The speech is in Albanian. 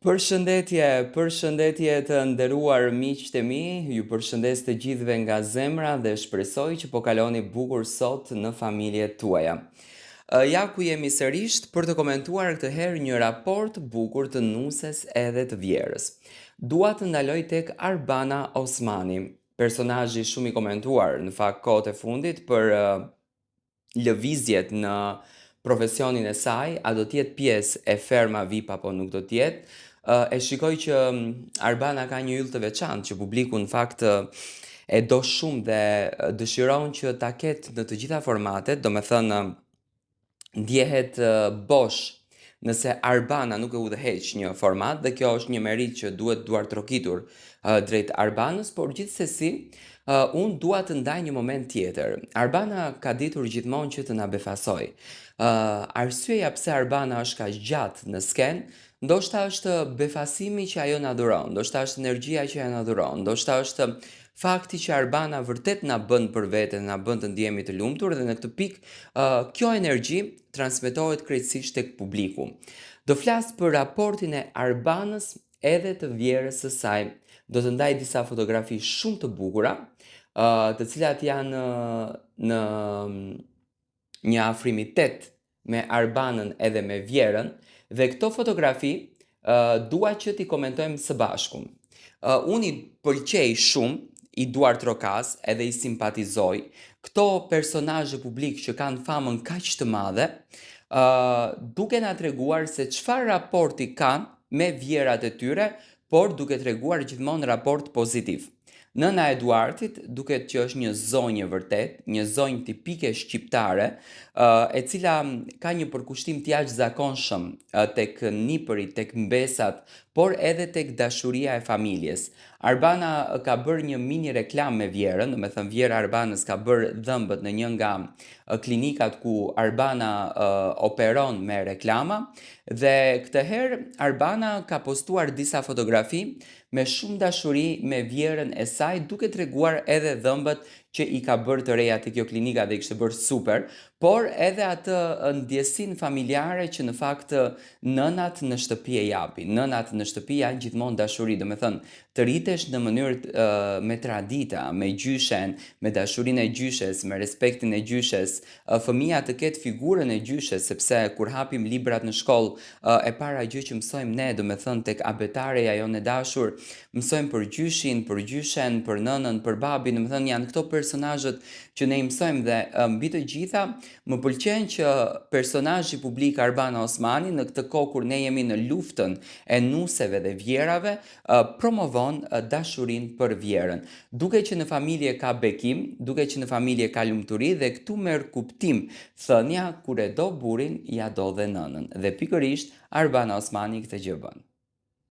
Përshëndetje, përshëndetje të nderuar miqtë e mi, ju përshëndes të gjithëve nga zemra dhe shpresoj që po kaloni bukur sot në familjet tuaja. Ja ku jemi sërisht për të komentuar këtë herë një raport të bukur të nuses edhe të vjehrrës. Dua të ndaloj tek Arbana Osmani, personazhi shumë i komentuar në fakt kohët e fundit për lëvizjet në profesionin e saj, a do të jetë pjesë e Ferma VIP apo nuk do të jetë. E shikoj që Arbana ka një yll të veçantë që publiku në fakt e do shumë dhe dëshiron që ta ketë në të gjitha formatet, domethënë ndjehet bosh nëse Arbana nuk e udhëheq një format dhe kjo është një meritë që duhet duartrokitur drejt Arbanës, por gjithsesi unë dua të ndaj një moment tjetër. Arbana ka ditur gjithmonë që të na befasojë. Arsyeja pse Arbana është kaq gjatë në skenë, ndoshta është befasimi që ajo na dhuron, ndoshta është energjia që ajo na dhuron, ndoshta është fakti që Arbana vërtet na bën për vete, na bën të ndihemi të lumtur dhe në këtë pikë uh, kjo energji transmetohet krejtësisht tek publiku. Do flas për raportin e Arbanës edhe të vjehrrës së saj. Do të ndaj disa fotografi shumë të bukura, uh, të cilat janë në një afrimitet me Arbanën edhe me vjehrrën dhe këto fotografi uh, dua që t'i komentojmë së bashku. Uh, unë i pëlqej shumë, i duartrokas edhe i simpatizoj këto personazhe publik që kanë famën kaq të madhe, uh, duke na treguar se çfarë raporti kanë me vjehrrat e tyre, por duke treguar gjithmonë raport pozitiv. Nëna e Eduartit duket që është një zonjë e vërtetë, një zonjë tipike shqiptare, e cila ka një përkushtim të jashtëzakonshëm tek nipërit, tek mbesat, por edhe tek dashuria e familjes. Arbana ka bërë një mini reklamë me vjehrrën, domethënë vjehrra e Arbanës ka bërë dhëmbët në një nga klinikat ku Arbana operon me reklama dhe këtë herë Arbana ka postuar disa fotografi me shumë dashuri me vjehrrën e saj duke treguar edhe dhëmbët që i ka bërë të reja te kjo klinika dhe i kishte bërë super, por edhe atë ndjesinë familjare që në fakt nënat në shtëpi e japin. Nënat në shtëpi janë gjithmonë dashuri, domethënë të rritesh në mënyrë me tradita, me gjyshen, me dashurinë e gjyshes, me respektin e gjyshes, fëmija të ketë figurën e gjyshes, sepse kur hapim librat në shkollë, e para gjë që mësojmë ne, domethënë tek abetareja jonë e dashur, mësojmë për gjyshin, për gjyshen, për nënën, për babin, domethënë janë këto personazhet që ne i mësojmë dhe mbi të gjitha më pëlqen që personazhi publik Arbana Osmani në këtë kohë kur ne jemi në luftën e nuseve dhe vjehrrave, promovon dashurinë për vjehrrën. Duket që në familje ka bekim, duket që në familje ka lumturi dhe këtu merr kuptim thënia kur e do burrin ia do dhe nënën. Dhe pikërisht Arbana Osmani këtë gjë bën.